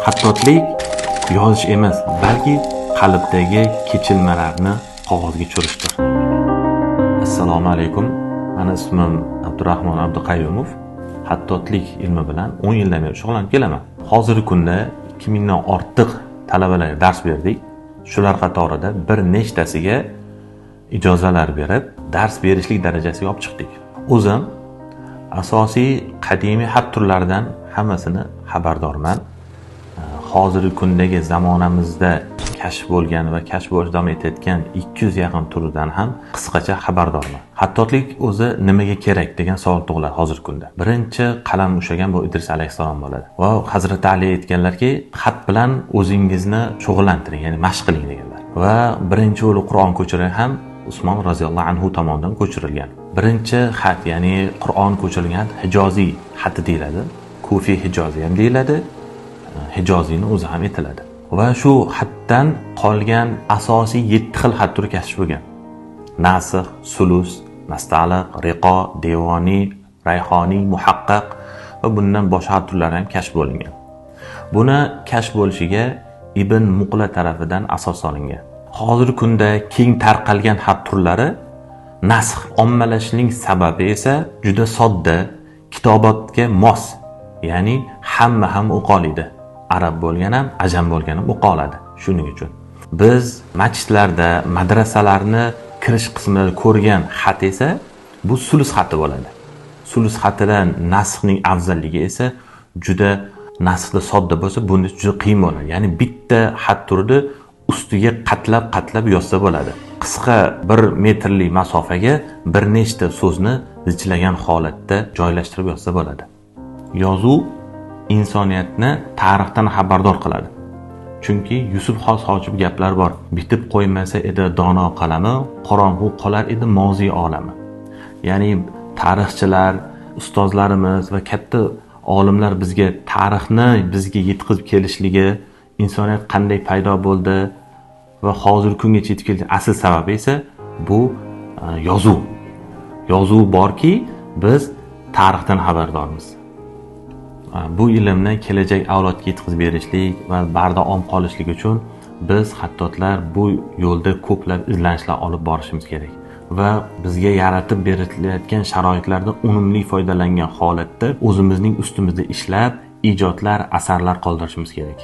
Xattotlik yozish emas, balki qalbdagi kechinmalarni qog'ozga tushirishdir. Assalomu alaykum. Mani ismim Abdurahmon Abduqayyumov. Xattotlik ilmi bilan 10 yildan beri shug'ullanib kelaman. Hozirgi kunda 2000 dan ortiq talabalarga dars berdik. Shular qatorida bir nechtasiga ijozalar berib, dars berishlik darajasiga olib chiqdik. O'zim asosiy qadimiy xat turlaridan hammasini xabardorman. Hozirgi kundagi zamonamizda kashf bo'lgan va kashf bo'lish davom etayotgan 200 yaqin turidan ham qisqacha xabardorman. Xattotlik o'zi nimaga kerak degan savol tug'iladi hozirgi kunda. Birinchi qalam ushlagan bu Idris alayhissalom bo'ladi. Va Hazrati Ali aytganlarki, xat bilan o'zingizni shug'ullantiring, ya'ni mashq qiling deganlar. Va birinchi bo'lib Qur'on ko'chirilgan ham Usmon roziyallohu anhu tomonidan ko'chirilgan. Birinchi xat, ya'ni Qur'on ko'chirilgan Hijoziy xati deyiladi. Kufiy Hijoziy ham deyiladi. Hijoziyni o'zi ham aytiladi. Va shu xatdan qolgan asosiy 7 xil xat turi kashf bo'lgan. Nasix, sulus, nastaliq, riqo, devoniy, rayhoniy, muhaqqaq va bundan boshqa xat turlari ham kashf bo'lingan. Buni kashf bo'lishiga Ibn Muqla tarafidan asos solingan. Hozirgi kunda keng tarqalgan xat turlari nasx ommalashishining sababi esa juda sodda, kitobatga mos, ya'ni hamma ham o'qa oladi. Arab bo'lgan ham, ajam bo'lgan ham o'qa oladi. Shuning uchun biz masjidlarda, madrasalarni kirish qismida ko'rgan xat esa bu sulus xati bo'ladi. Sulus xatidan nasxning afzalligi esa juda nasxda sodda bo'lsa, bunda juda qiyin bo'ladi. Ya'ni bitta xat turida ustiga qatlab-qatlab yozsa bo'ladi. Qisqa 1 metrlik masofaga bir nechta so'zni zichlagan holatda joylashtirib yozsa bo'ladi. Yozuv insoniyatni tarixdan xabardor qiladi. Chunki Yusuf Xos Hojib gaplar bor. Bitib qo'ymasa edi dono qalami, qorong'u qolar edi moziy olami. Ya'ni tarixchilar, ustozlarimiz va katta olimlar bizga tarixni bizga yetkazib kelishligi, insoniyat qanday paydo bo'ldi va hozirgi kungacha yetib kelgan asl sababi esa bu yozuv. Yozuv borki, biz tarixdan xabardormiz. Bu ilmni kelajak avlodga yetkazib berishlik va bardavom qolishlik uchun biz xattotlar bu yo'lda ko'plab izlanishlar olib borishimiz kerak va bizga yaratib berilayotgan sharoitlardan unumli foydalangan holatda o'zimizning ustimizda ishlab, ijodlar, asarlar qoldirishimiz kerak.